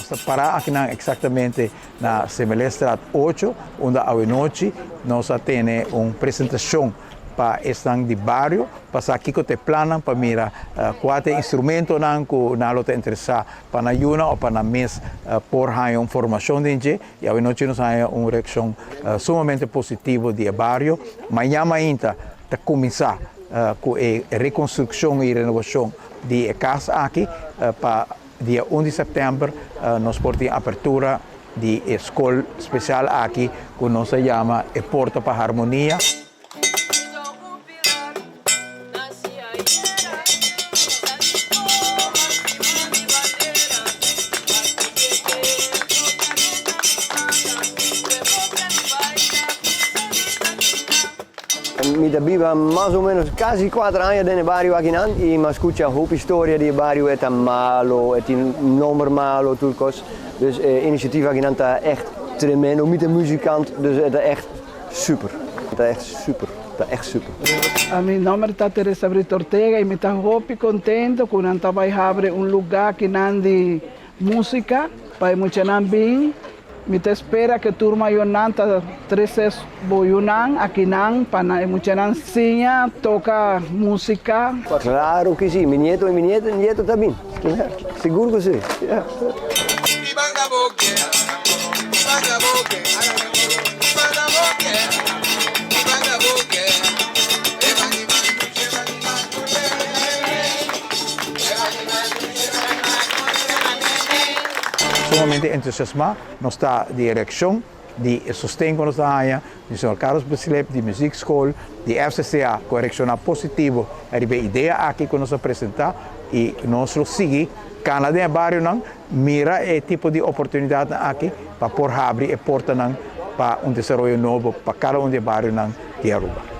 Nos ta pará akinan eksaktamente na Semelestraat ocho, unda awenochi nos a tene un presentashon pa esnan di bario pa sa kiko ta e plannan pa mira kua ta e instrumentonan ku nan lo ta interesá pa nan yuna òf pa nan mes por haña un formashon den dje. I awenochi nos haña un reakshon sumamente positivo di e bario. Mañan mainta ta kuminsá ku e rekonstrukshon i renovashon di e kas aki pa Dia un di sèptèmber nos por tin apertura di e skol spesial aki ku nos a yama E Porta pa Harmonia. Mi ta biba mas o menos casi cuater aña den e bario akinan y mi a scucha hopi historia di e bario, e ta malo, e tin nomber malo, tur cos. Dus e iniciativa akinan ta echt tremendo. Mi ta muzikant, dus e ta echt super. E ta echt super, ta echt super. Mi nomber ta Teresa Brito Ortega y mi ta hopi contento cu nan ta bay habri un lugar akinan di Músika pa e muchanan bin. Mi ta spera ku tur mayornan ta trese bo yunan akinan pa nan e muchanan siña toka músika. Claro que si, mi nieto y mi nieta nieto ta bin. Sigur ku si. Sumamente entusiasmá nos ta di e reakshon, di e sosten ku nos ta haña di señor Carlos Bislip, di Muziekschool, di FCCA ku a reakshoná positivo riba e idea aki ku nos a presentá i nos lo sigui kana den e barionan, mira e tipo di oportunidatnan aki pa por habri e portanan pa un desaroyo nobo pa kada un di e barionan di Aruba.